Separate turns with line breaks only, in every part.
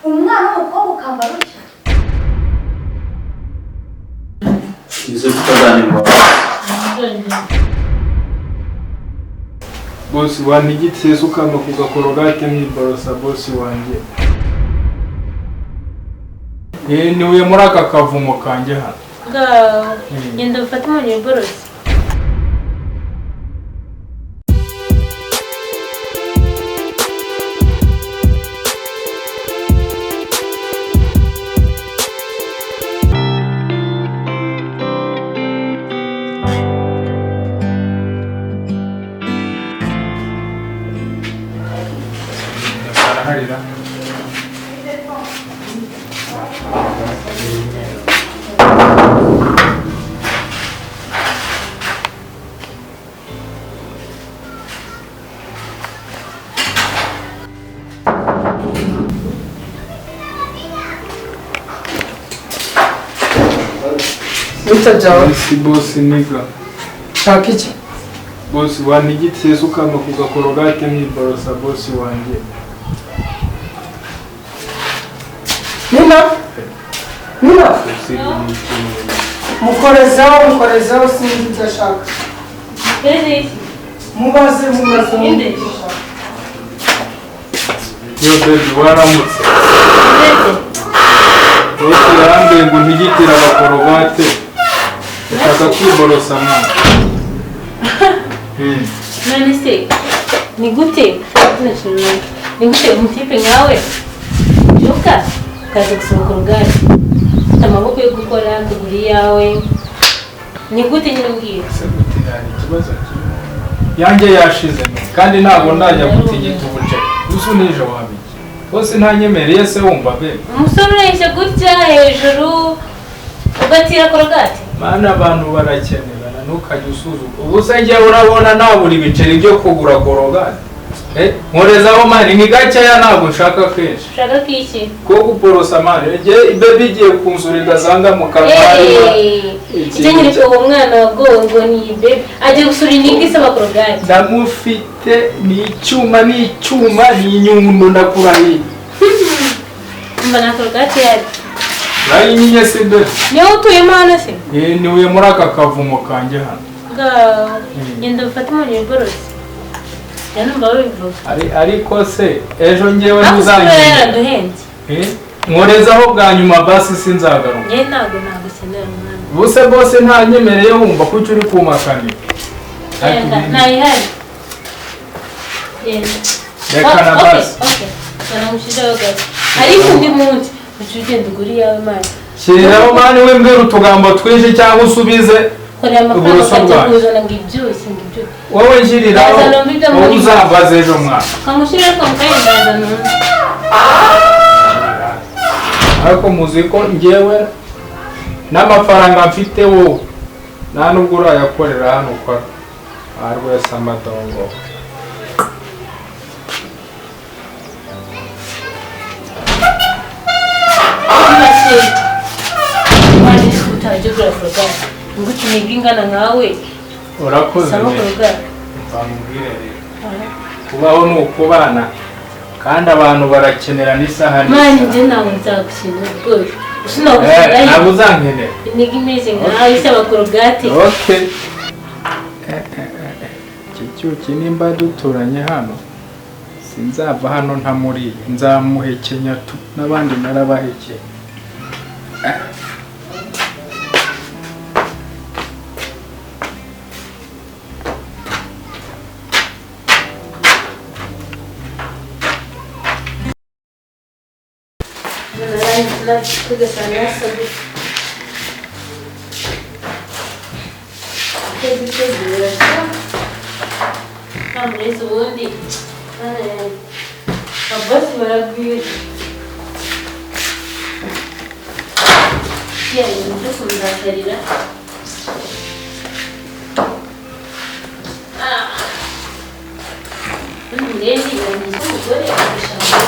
Umwana w'umukobwa ukambara utya?
Nizo tutazanirwa.
Bosi wantigitiye se ukama ku gakorogate nkiborosa, bosi wanjye? Niwe muri aka kavumo kanjye hano.
Ngaho genda ufate umunyu wiborosa.
Araharira.
Bita byawe.
Si bosi niga.
Shaka iki?
Bosi wantigitiye se ukama ku gakorogate nkiborosa, bosi wanjye?
Nina, Nina.
Bosi ni ikintu.
Mukorezeho, mukorezeho, sinzi ibyo ashaka.
Mbese iki?
Mubaze, mubaze.
Inde?
Ibyo ashaka.
Yo baby, waramutse?
Mbese.
Bosi yarambwiye ngo ntigitire agakorogate, ndashaka kwiborosa mwana.
None se ni gute, ni gute umutipe nkawe ubyuka ukaza gusohoka urugari ufite amaboko yo gukora kugura iyawe? Ni gute nyine mbwira?
Ese gute hari ikibazo kimwe yanjye yashize kandi ntabwo ndajya gutigita ubuceri gusa unije wabiki bose ntanyemereye se wumva be?
Umusore ureshya gutya hejuru ugatira korogate?
Mana, abantu barakenerana, ntukajye usuzugura. Ubu se njyewe urabona nabura ibiceri byo kugura korogate? Nkorezaho mani, ni gakeya, ntabwo nshaka kenshi.
Ushaka kiki?
Ko guporosa mani, njye baby igiye kunsura igasanga mu kanwa harimo
Icyo nyine, uwo mwana wagowe ngo ni baby agiye gusura ininga isaba korogate.
Ndamufite, ni icyuma, ni icyuma, ni inyundo, ndakurahiye.
Mba na korogate yari.
Urayinyinya se be?
Niwe utuyemo hano se?
Niwe muri aka kavumo kanjye hano.
Ngaho genda ufate umunyu wiborosa, njya numva babivuga.
Ariko se ejo njyewe
Ariko si we
ntuzanyinya?
yaraduhenze.
Nkorezaho bwa nyuma basi, sinzagaruka.
Njye ntabwo ukenera umwana.
Buse bose ntanyemereye wumva kuki uri kumakanira?
Reka, ntayihari, genda.
Reka na basi.
Banamushizeho gato, ariko undi munsi uca ugenda ugura iyawe mani.
Shyiriraho mani, wimbwira utugambo twinshi cyangwa usubize
Korera amafaranga
uburoso
ukajya
bwanjye.
kuzana ngo ibyushye, ngo ibyushye.
Wowe nshyiriraho.
Yazana mbibyo
Wowe
muri-
uzambaze ejo mwana.
Kamushyire ko mukanya ndazana undi.
Ariko muzi ko njyewe n'amafaranga mfite wowe nta nubwo urayakorera hano ukora rwese amadongo.
Make mani utajya ugura korogate ngo ukeneye ingana nkawe.
Urakoze.
Saba
Neza.
korogate.
Mva nkubwire rero, kubaho ni ukubana kandi abantu barakenera n'isaha
Mani,
n'isaha.
njye ntabwo nzagukenera rwose.
Ntabwo uzankenera.
Iniga imeze nkawe isaba korogate.
Okay. Iki cyuki nimba duturanye hano, sinzava hano ntamuriye, nzamuhekenya tu n'abandi narabahekeye.
Tugasanga yasa gutya gutegura nta murezi ubundi ababosi baragwira ya ibintu byo kundakarira. Undi murezi yangiza umugore agashaka.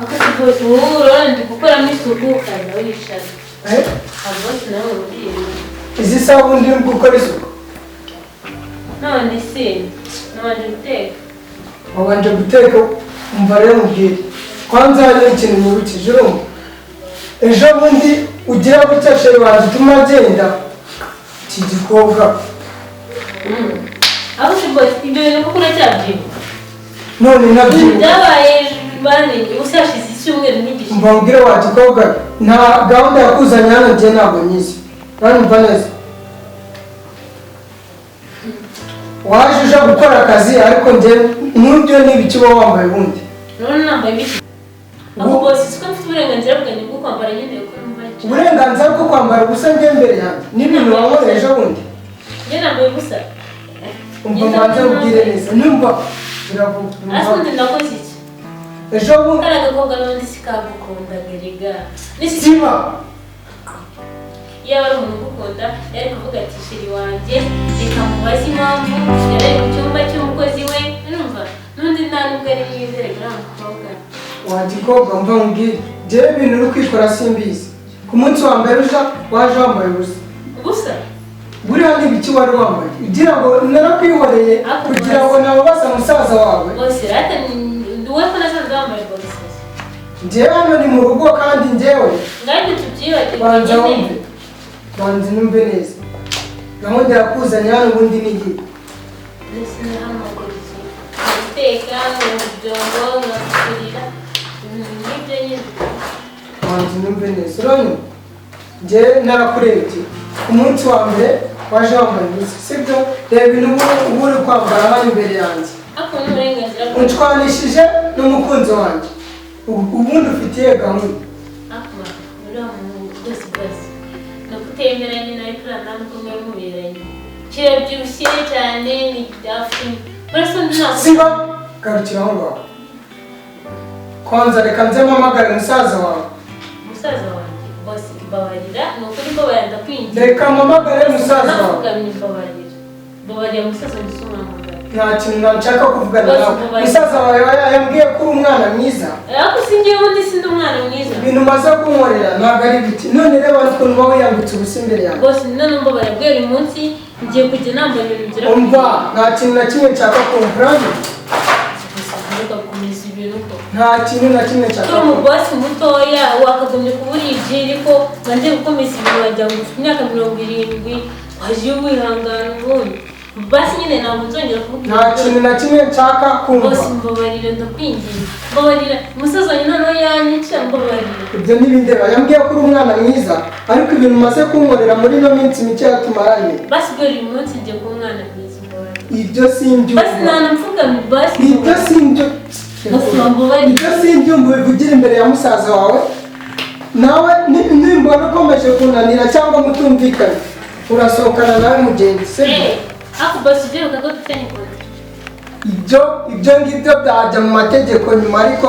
Akasigozi wowe urabona ndi gukoramo isuku ukaza wicara.
Eh?
Ababosi nawe ubwira.
Izi sabuni uri gukora isuku?
None se nabanje guteka.
Wabanje guteka? Umva rero mubwire, kwanza hari ikintu nibukije, urumva? Ejo bundi ugira gutya chéri wanjye utuma agenda iki gikobwa.
Aho se boss, ibyo bintu kuko uracyabyibuka?
None nabyibuka.
Byabaye bane, ubusa hashize icyumweru n'igice.
Umva mubwire wa gikobwa, nta gahunda yakuzanye hano, njye ntabwo nyizi. Uranyumva neza? Waje uje gukora akazi, ariko njye nk'ibyo n'ibiki uba wambaye ubundi?
None nambaye ibiki? Aho boss, siko mfite uburenganzira bwanjye bwo kwambara nyine uko numva nshaka.
Uburenganzira bwo kwambara ubusa njye imbere yanjye n'ibintu wankoreye ejo bundi?
Njye nambaye ubusa?
Umva mbanze ubwire neza, numva biravuga.
Ariko undi nakoze iki?
Ejo bundi.
Kariya gakobwa n'ubundi sikagukundaga erega. N'iki?
Siba.
Iyo ari umuntu ugukunda yari kuvuga ati: "Chéri wanjye, reka mubaze impamvu yari ari mu cyumba cy'umukozi we." Urumva n'undi nta nubwo ari mwiza reka uriya mukobwa.
Wa gikobwa, mva nkubwire, njyewe ibintu uri kwikora simbizi. Ku munsi wa mbere uja, waje wambaye ubusa.
Ubusa?
Buriya ni ibiki wari wambaye? Ugira ngo narakwihoreye kugira ngo nababaza musaza wawe?
Bose rata wowe ko nasanze wambaye boxers.
Njyewe hano ni mu rugo kandi njyewe
Ngaho tubyibagirwe.
Banza
Nyine.
wumve, banza numve neza, gahunda yakuzanye hano ubundi ni iyi?
Mbese ni hano ukora iki? Guteka, nkoza ibyombo, nkasukurira, ibintu nk'ibyo nyine.
Banza numve neza, urabona njyewe narakurebye ku munsi wa mbere waje wambaye ubusa, sibyo? Reba ibintu uba uri kwambara hano imbere yanjye.
Ariko ni uburenganzira bwawe.
Unshwanishije n'umukunzi wanjye. Ubundi ufitiye gahunda.
Akuma uriya muhungu rwose rwose ni ukutemera nyine, ariko uriya nta nubwo mwe muberanye, kirabyibushye cyane, ni afite urasa undi ntabwo.
Siba, garukira aho ngaho. Kwanza reka nze mpamagare musaza wawe.
Musaza wanjye? Bose mbabarira, ni ukuri mbabarira, ndakwinginze.
Reka mpamagare musaza wawe.
Napfukamye, mbabarira, mbabarira, musaza wanjye si umuhamagara.
Nta kintu nshaka kuvugana
Bose
nawe.
mbabarira.
Musaza wawe yambwiye ko uri umwana mwiza.
Ariko si njyewe, ubundi sindi umwana mwiza.
Ibintu umaze kunkorera ntabwo ari ibiti. None reba ukuntu uba wiyambitse ubusa imbere yawe.
Bose none mbabarira, guhera uyu munsi ngiye kujya nambara ibintu bigera ku
Umva, nta kintu na kimwe nshaka kumva, uranyumva?
Gusa gukomeza ibintu ko
Nta kintu na kimwe nshaka
turi
kumva.
umubosi mutoya, wakagombye kuba uri ijiri ko wanjye gukomeza ibintu, wagira ngo ufite imyaka 70, waje wihangana ubundi. Basi nyine ntabwo nzongera kuvuga.
Nta kintu na kimwe nshaka kumva.
Bose mbabarira, ndakwinginze, mbabarira, umusaza wanjye noneho yanyica, mbabarira.
Ibyo ntibindeba. Yambwiye ko uri umwana mwiza, ariko ibintu umaze kunkorera muri ino minsi mike tumaranye.
Basi guhera uyu munsi ngiye kuba umwana mwiza, mbabarira.
Ibyo
Basi
simbyumva.
ntanapfukamye, basi.
Ibyo simbyo.
Basi wambabarira.
Ibyo simbyumva, ubivugire imbere ya musaza wawe. Nawe nimbona ukomeje kunanira cyangwa mutumvikanye, urasohokana nawe mugenzi, sibyo?
Eh, ariko basi ubyibuka ko dufitanye contrat.
Ibyo ngibyo byajya mu mategeko nyuma, ariko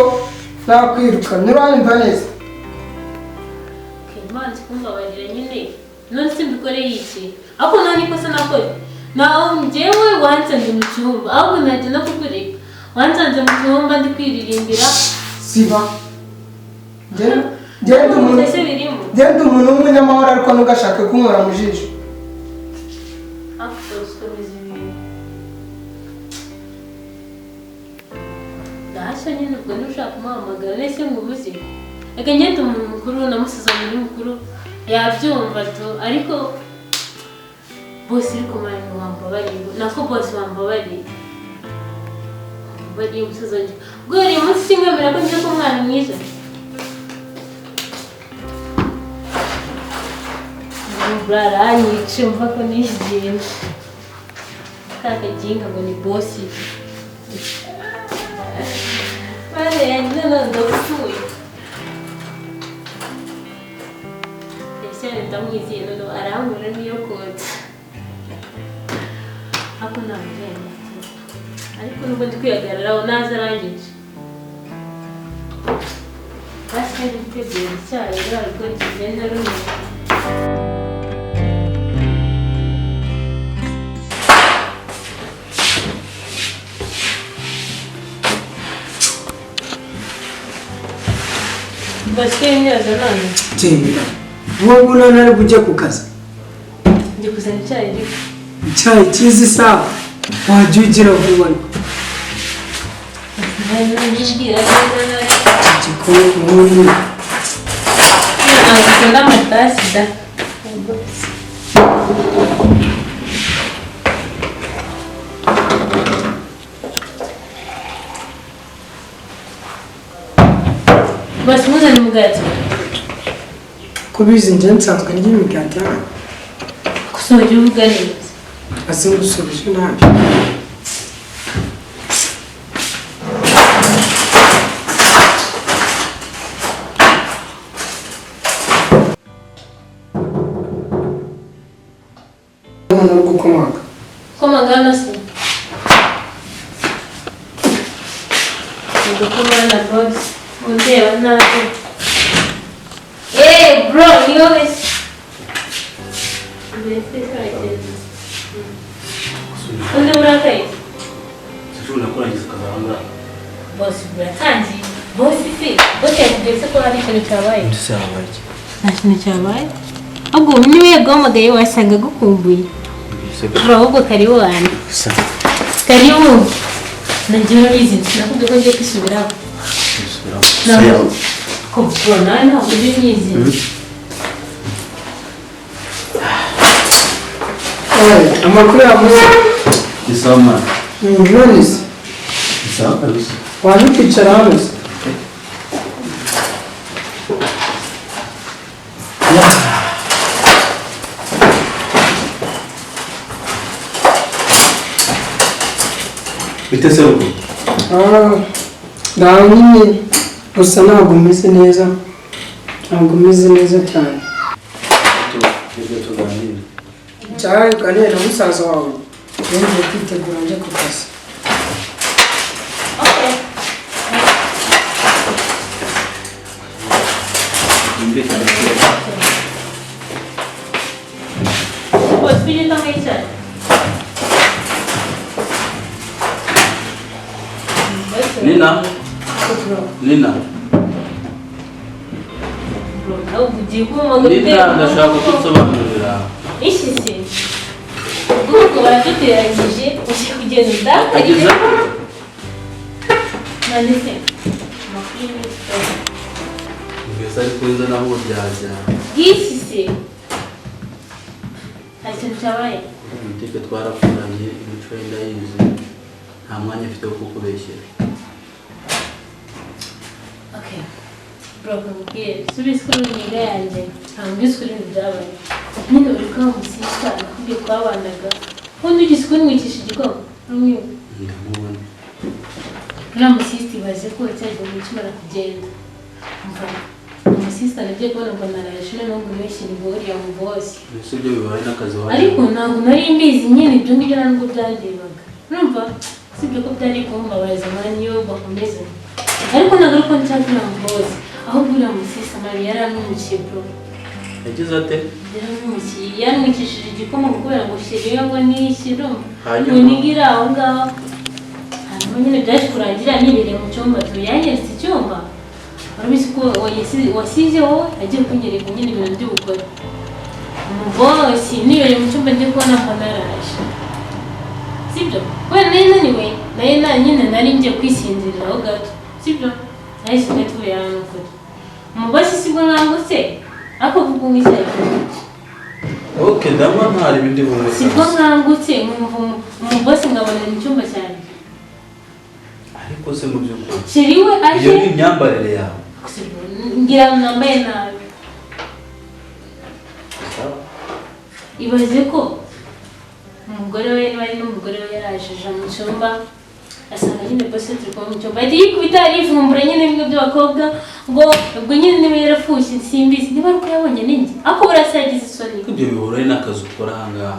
nakwirukana, uranyumva neza?
Okay, Imana ikumbabarira nyine. None se mbikoreye iki? Ariko nta n'ikosa nakoze. Naho njyewe wansanze mu cyumba, ahubwo najya no kukureka. Wansanze mu cyumba ndi kwiririmbira.
Siba. Njye ndi umuntu
Ese birimo?
Njye ndi umuntu w'umunyamahoro, ariko ntugashake kunkora mu jisho.
Ariko ukomeza ibintu. Ntacyo nyine, ubwo ntushaka kumuhamagara nese nkubuze. Reka ngende, umuntu mukuru na musaza wanjye ni mukuru, yabyumva tu. Ariko bose, ariko mani wambabariye, nako bose wambabariye, wambabariye umusaza wanjye. Guhera uyu munsi sinkwemera ko ngiye kuba umwana mwiza. Baranyica, mva ko nigenda ka kaginga ngo ni bosi. Mana yanjye, none ndapfuye. Ese ndamwizeye, none arankura niyo kotsa, ariko ntabwo, ariko nubwo ndi kwihagararaho naza arangije. Basi ndi gutegura icyayi, rwa kigenda rumwe. Basi imyoza none.
Genda wowe, none ari bujye ku kazi.
Ndi kuzana icyayi ariko.
Icyayi cyiza isaha. Wajya ugira vuba ariko.
Ntabwo neza nabi.
Igikoni ubundi.
Ntabwo ukunda amatasi da. Basi muzane umugati.
Kubizi njye nsanzwe ndya imigati hano.
Gusa ujye uvuga neza.
Ase ngusubije nabi. Umuntu uri gukomanga.
Komanga hano se. Udukomana boss. Undeba nabi. Eh bro, ni wowe se. Mbese turagenda. Undi urakaye.
Sinshobora kurangiza akazi aha ngaha.
Boss buratangiye. Boss se, boss yakubwiye se ko hari ikintu cyabaye?
Ndetse habaye iki?
Nta kintu cyabaye. Ahubwo ubu niwe yaguhamagaye wasanga agukumbuye.
Mbese
Bro, ahubwo karibu wanjye.
gusa
Karibu. Nanjye urabizi, nakubwiye ko ngiye kwisubiraho.
gusubiraho.
Ntabwo. Ko bro, nawe ntabwo ujya unyizi.
Eh, amakuru yavuze.
Ni sawa mwana.
None se
Ni sawa kabisa.
waje ukicara hano se?
Bite se uko?
Ah, ngaho nyine gusa ntabwo meze neza. Ntabwo meze neza cyane.
Ibyo tuganira.
Cyane uganire na musaza wawe. Ngiye kwitegura njye ku kazi.
Okay.
Byumvikane ko
Boss, pili ka may chat.
Nina, Nina,
Bro, nawe ugiye kumamaga
Nina, ndashaka ko unsobanurira.
Iki se? Ubwo baraduteranyije, ugiye kugenda undakarire.
Ageze
None se, amakuru y'iminsi itatu.
mbese ariko nza naho ubu byajya.
Bw'iki se? Hari ikintu cyabaye?
Umutike twarakuranye, imico ye ndayizi. Nta mwanya afite wo kukubeshyera.
Okay. Bro, nkubwire, subiza kuri imyiga yanjye, ntabwo mbizi kuri ibintu byabaye. Nyine uri kwa musista, nakubwiye twabanaga. Ubundi ugize kuntwikisha igikoma, urumwibuka?
Ndamubona.
Uriya musista ibaze ko cyagiye mu kimara kugenda. Umva, umusista nagiye kubona ngo naraje noneho ngo nwishyire uriya mu bosi.
Mbese ibyo bibaye n'akazi waje.
Ariko ntabwo nari mbizi nyine ibyo ngibyo nta nubwo byandebaga. Urumva, usibye ko byari kumbabaza mani iyo bakomeza. Ariko ntabwo ariko nshaka uriya mu bosi. Ahubwo uriya musista mani yaramwimukiye bro.
Yagize ate?
Yaramwimukiye, yaramwikishije igikoma kubera ngo shiriyo ngo nishyire urumva.
Hanyuma?
Ngo nigire aho ngaho. Hanyuma nyine byaje kurangira nibereye mu cyumba tu yanyeretse icyumba. Urabizi ko wasize wowe agiye kunyereka nyine ibintu ndi bukore. Umubosi nibereye mu cyumba ndi kubona mbona araje. Sibyo? Kubera nari naniwe, nari na nyine nari ngiye kwisinziriraho gato. Sibyo? Nahise ndatuye hano kure. Umubosi sibwo nkangutse ariko kuko nk'icyayi.
Okay, ndanywa ntari ibindi bumwe.
Sibwo nkangutse nkumva umubosi nkabona mu cyumba cyanjye.
Ariko se mu by'ukuri
Sheri we aje
iyo ni imyambarire yawe.
ngira ngo nambaye nabi.
Sawa.
Ibaze ko umugore we niba ari n'umugore we yaraje aja mu cyumba asanga nyine boss turi kumwe mu cyumba ahita yikubita arivumbura nyine bimwe by'abakobwa ngo ubwo nyine niba yarafushye simbizi niba ari uko yabonye ninjye ariko burasa yagize isoni.
Ariko ibyo bihura n'akazi ukora aha ngaha.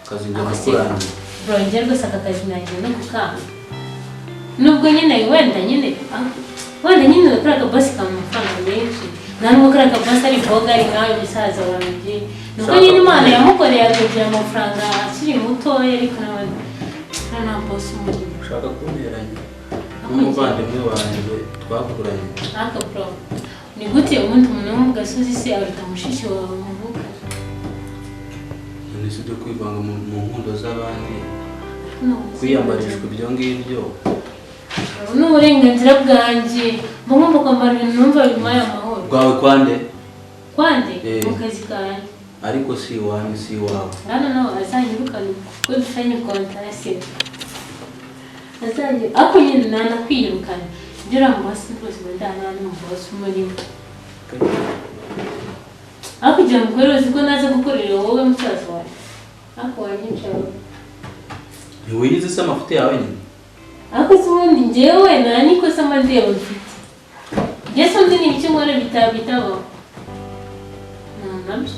Akazi njya
Ako se,
nakurangiye.
bro njye rwose aka kazi nagiye no kukanga nubwo nyine wenda nyine wenda nyine kariya kabosi kamuha amafaranga menshi nta nubwo kariya kabosi ari bogari nkawe musaza wanjye nubwo nyine Imana yamukoreye akagira amafaranga akiri mutoya ariko nawe nta bosi umurimo.
Ushaka kunteranya n'umuvandimwe wanjye twakuranye.
Ariko bro ni gute ubundi umuntu wo mu gasozi se aruta mushiki wawe muvuka?
None si ibyo kwivanga mu nkundo z'abandi. Kwiyambarishwa ibyo ngibyo
Ubu ni uburenganzira bwanjye, mba ngomba kwambara ibintu numva bimpaye amahoro.
Bwawe kwande?
Kwande?
Eh.
Mu kazi kanjye.
Ariko si iwanyu, si iwawe.
Hano nawe azanyirukane kuko dufitanye kontasi. Azanye ariko nyine nanakwirukana. Ibyo uriya mubosi rwose mba ndana n'umubosi umurimo. Aho kugira ngo ukore uzi ko naza gukorera wowe musaza wawe. Ariko wanyica wowe.
Ntiwiyizi se amafuti yawe nyine?
Ariko se ubundi njyewe nta n'ikosa mba ndeba mfite. Njye se undi ni ibiki nkora bitabaho? Nta nabyo.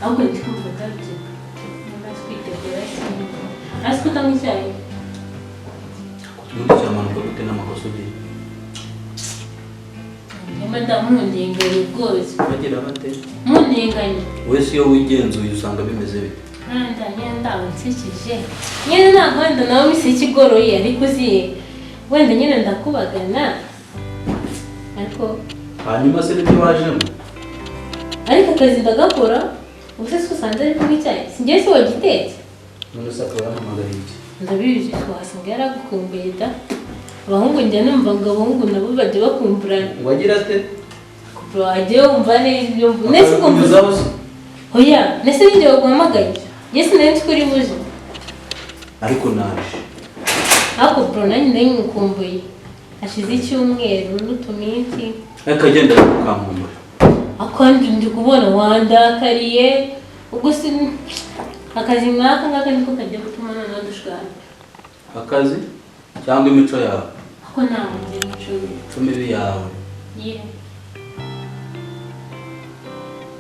Ahubwo ndi kumva ndabyina. Niba twitegura sinzi. Hasi ko utanywa icyayi?
Ubundi cyamanuka gute n'amakosa ugira?
Njye ndamundenganye rwose.
Bagira bate?
Mundenganye.
Wese iyo wigenzuye usanga bimeze bite?
Nkanda nyine nsekeje. Nyine ntabwo wenda nawe miseke igoroye ariko uzi wenda nyine ndakubagana. Ariko
hanyuma se nibyo wajemo?
Ariko akazi ndagakora. Ubu se usanze ari kunywa icyayi? Si njye se wagitetse?
None se akaba yampamagariye iki?
Ndabizi wasanga yaragukumbuye da. Abahungu njya numva ngo abahungu nabo bajya bakumburana.
Ngo agira ate?
Wajya wumva neza ibyo mvuga. Nese ukumva
Akakunyuzaho se?
Oya, nese ninjye waguhamagaye. Njye sinari nzi ko uri buze.
Ariko naje.
Ariko bro nanjye nari nkukumbuye. Hashize icyumweru n'utuminsi.
Ariko agenda ukankumbura.
Akandi ndi kubona wandakariye. Ubwo si akazi nk'aka ngaka niko kajya gutuma noneho dushwana.
Akazi cyangwa imico yawe?
Ako ntabwo nzi imico mibi.
Imico mibi yawe.
Yeah.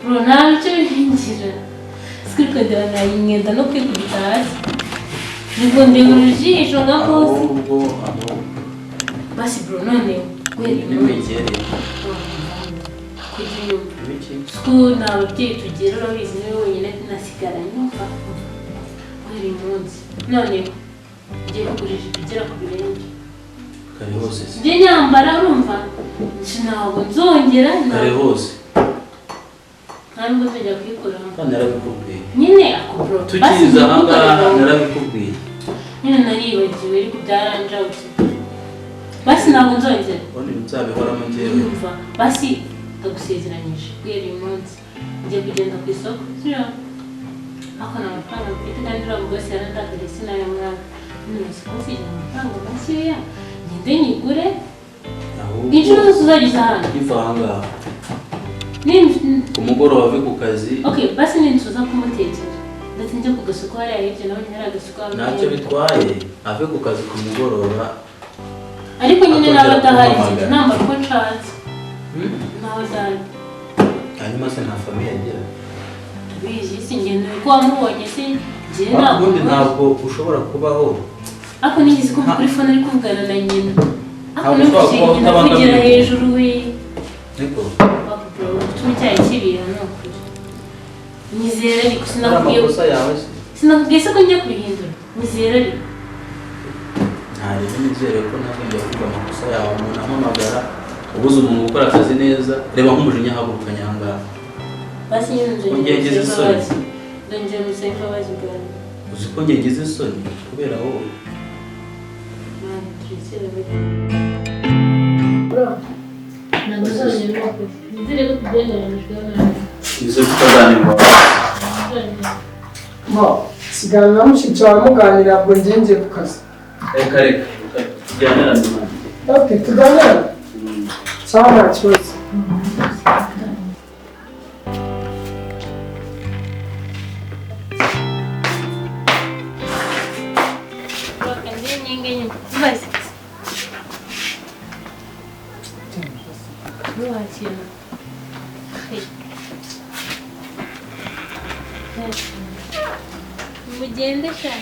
Bro nta mico mibi ngira. Siko ndabona imyenda no kwikubita hasi. Nigondera urujisho nka boss.
Ahubwo ahubwo.
Basi bro none guhera
N'imigeri.
Kujya inyuma.
Ibiki?
Siko nta babyeyi tugira urabizi niwe wenyine nasigara nyumva. Guhera uyu munsi. None ngiye kugurisha igera ku birenge.
Kare hose se.
Njye nyambara urumva ntabwo nzongera
Kare hose.
Nta nubwo nzongera kuyikuramo.
Kandi narabikubwiye.
Nyine ako bro.
Tukiza aha ngaha narabikubwiye.
Nyine naribagiwe ariko byaranjabutse. Basi ntabwo nzongera.
Ubundi nzabihoramo njyewe.
Urumva basi ndagusezeranyije guhera uyu munsi ngiye kugenda ku isoko sibyo? Ariko nta mafaranga mfite kandi uriya mugore yarandakariye sinayamwaka. None se ko nsigira amafaranga makeya ngende nyigure. Inshuro zose uzageza hano.
Iva aha ngaha. Ku mugoroba ave ku kazi.
Okay, basi ninsuza kumutekera. Ndetse njye ku gasoko hariya hirya nawe hari agasoko hamwe.
Ntacyo bitwaye ave ku kazi ku mugoroba.
Ariko nyine nawe adahari nambara uko nshatse. Nawe adahari.
Hanyuma se nta famiye agira?
Ndabizi si njye uko wamubonye si njye ntabwo.
Ubundi ntabwo ushobora kubaho.
Ariko nigeze kumva kuri phone ari kuvugana na nyina. Ariko numvise nyina avugira hejuru we.
Niko.
Gutuma icyayi kibiha ni ukuri. Nyizera ariko sinakubwiye.
Amakosa yawe se?
Sinakubwiye se ko ngiye kubihindura. Nyizera ariko.
Nta nizere ko ntazongera kuvuga amakosa yawe. Umuntu ampamagara ubuze umuntu gukora akazi neza, reba nk'umujinya ahagurukanye aha ngaha.
Basi nyine
Ngiye ngize isoni.
Ndongera musaba imbabazi bwanjye.
Uzi ko ngiye ngize isoni kubera wowe.
Mwana turekere we. Ntabwo uzongera ukuri. Nizere ko tubyemeranyijwe nawe.
Nizere ko utazanirwa.
Bo, sigara na mushiki wawe muganira ubwo njye ngiye ku kazi.
Reka reka tujyanirane mwana.
Okay, tuganira. Sawa nta kibazo.
Mugende sha.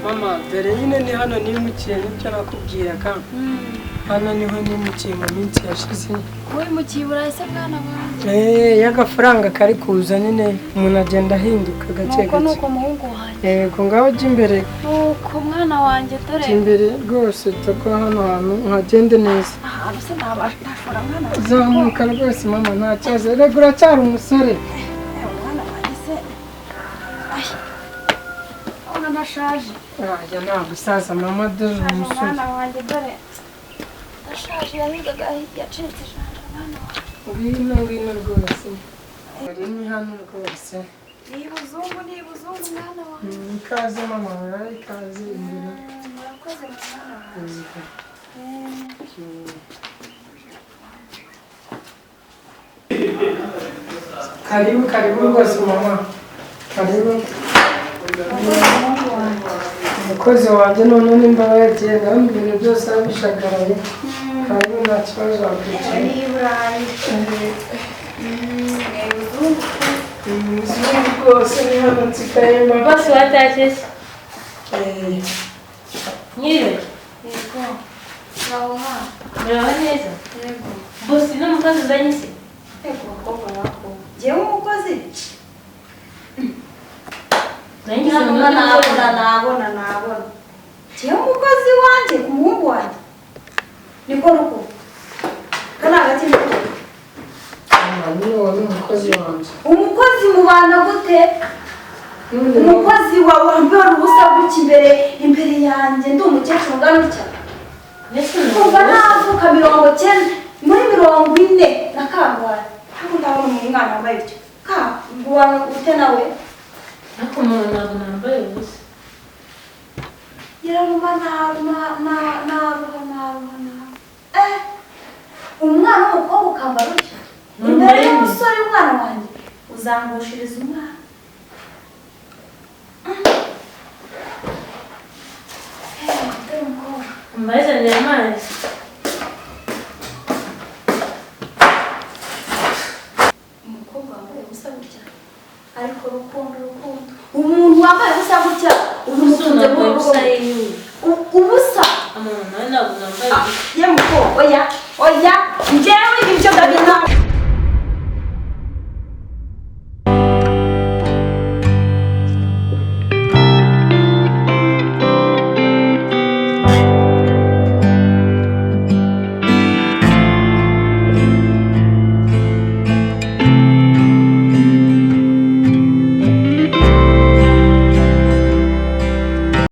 Mama, dore nyine ni hano nimukiye nibyo nakubwiraga. Hano niho nimukiye mu minsi yashize.
Wimukiye i Burayi se mwana wanjye?
Iyo agafaranga kari kuza nyine umuntu agenda ahinduka gake
Nuko
gake.
nuko muhungu wanjye.
Yego, ngaho jya imbere.
Nuko mwana wanjye dore.
Jya imbere rwose, tugwa hano hantu uhagende neza.
Ahantu se ntashobora mwana wanjye.
Zamuka rwose mama, nta kibazo. Rega uracyari umusore.
Mwana wanjye se. Ay. Urabona ndashaje.
Aya nta gusaza mama, dore
Ndashaje
umusore.
mwana wanjye dore. Ndashaje yanigaga yacitse ijanja mwana wanjye.
Ngwino ngwino rwose. Ni hano rwose.
Ni buzungu ni buzungu mwana wanjye.
Ikaze mama, ikaze imbere.
Murakoze mwana wanjye.
Karibu karibu rwose mama. Karibu. Umukozi wanjye noneho nimba yagiye ndabona ibintu byose abishagaraye. Karibu nta kibazo wakwicara.
Ni i Burayi. Ni buzungu.
Umuzungu rwose ni hano nsigaye mba.
Bose watashye se? Nyiriwe.
Yego. Muraho mwana.
Muraho neza?
Yego.
Bosi n'umukozi uzanye se?
Yego bakobwa bako. Jyewe umukozi?
Nanjye ngize ngo
Nabona
ni umukozi.
nabona nabona nabona. Jyewe umukozi wanjye umuhungu wanjye. Niko ruko. Kana agati niko.
Mama, nyine uwo ni umukozi wanjye.
Umukozi mubana gute?
None
Umukozi wawe wambara ubusa gutya imbere imbere yanjye ndi umukecuru ungana utya.
Mbese ni
Kuva
umukozi?
navuka 90 muri 40 na kangahe. Ntabwo ndabona umwana wambaye utyo. Ka ngubana ute nawe?
Ariko umuntu ntabwo nambaye ubusa.
Yararuma naruha naruha naruha naruha. Umwana w'umukobwa ukambara utyo. Imbere y'umusore umwana wanjye uzangushiriza umwana. Dore umukobwa.
Mbazanire amazi.
Umukobwa wambaye ubusa gutya. Ariko rukundo rukundo. Umuntu wambaye ubusa gutya ubu
Ubusa
mutunze
nambaye
mu
ubusa
rugo.
yewe.
Ubusa.
Amama nawe ntabwo nambaye ubusa.
Ye mukobwa oya oya njyewe ibyo ndabona.